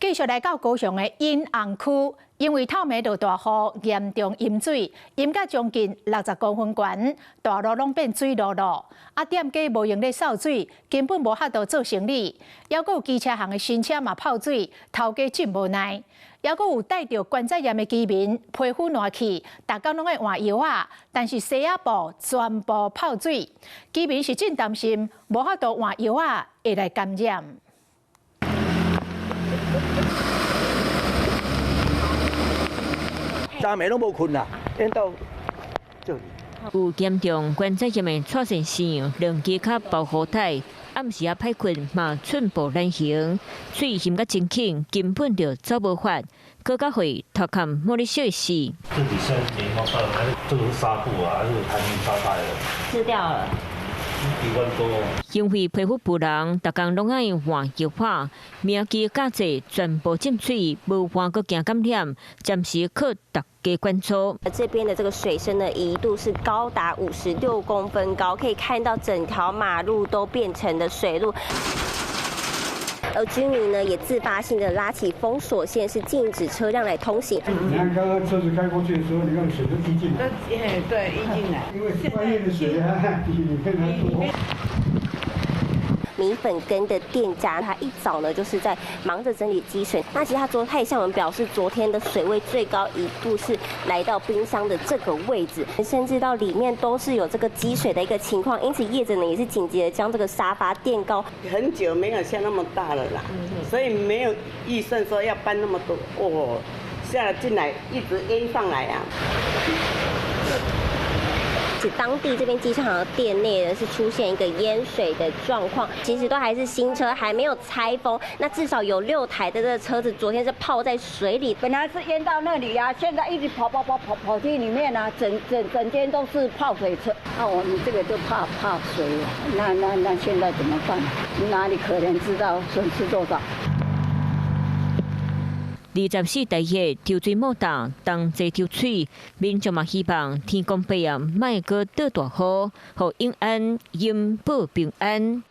繼續來到高雄的莺紅區，因為透暝落大雨，嚴重淹水，淹甲將近60公分懸，大路攏變水路路。啊，店家無閒咧掃水，根本無法度做生意。猶閣有機車行的新車嘛泡水，頭家真無奈。猶閣有帶著關節炎的居民，皮膚爛去，逐工攏愛換藥仔，但是鞋仔布全部泡水，居民是真擔心，無法度換藥仔會來感染。昨暝攏無睏啦，淹到這裡。有嚴重關節炎的蔡先生，兩支跤包雨袋，暗時仔歹睏嘛寸步難行，水淹甲真緊，根本就走無法，閣較會頭殼無咧小死。這底下棉花棒，還是這個是紗布啊，還是彈力沙袋的？濕掉了。 1萬多。因為皮膚不良，逐工攏愛換藥仔，名機駕駛全部浸水，無換閣驚感染，暫時靠大家關注。這邊的這個水深呢，一度是高達56公分高，可以看到整條馬路都變成了水路。而居民呢，也自發性的拉起封鎖線，是禁止車輛來通行。你看剛剛車子開過去的時候，你看水都滴進來。對，滴進來。因為外面的水啊，比裡面還多。米粉羹的店家，他一早呢就是在忙着整理積水。那其實他也向我們表示，昨天的水位最高一度是來到冰箱的這個位置，甚至到裡面都是有這個積水的一個情況。因此業者呢也是緊急的將這個沙發墊高。很久沒有下那麼大了啦，所以沒有預算說要搬那麼多。哦，下進來一直淹上來啊。當地這邊機車行的店內呢是出現一個淹水的狀況，其實都還是新車，還沒有拆封。那至少有6台的這個車子，昨天是泡在水裡。本來是淹到那裡啊，現在一直跑跑跑跑跑進裡面啊，整整整間都是泡水車。那我們這個就怕怕水，那現在怎麼辦？哪裡可能知道損失多少？ 24大熱，抽水莫大，同齊抽喙，民眾嘛希望天公伯啊，莫閣落大雨，予永安永保平安。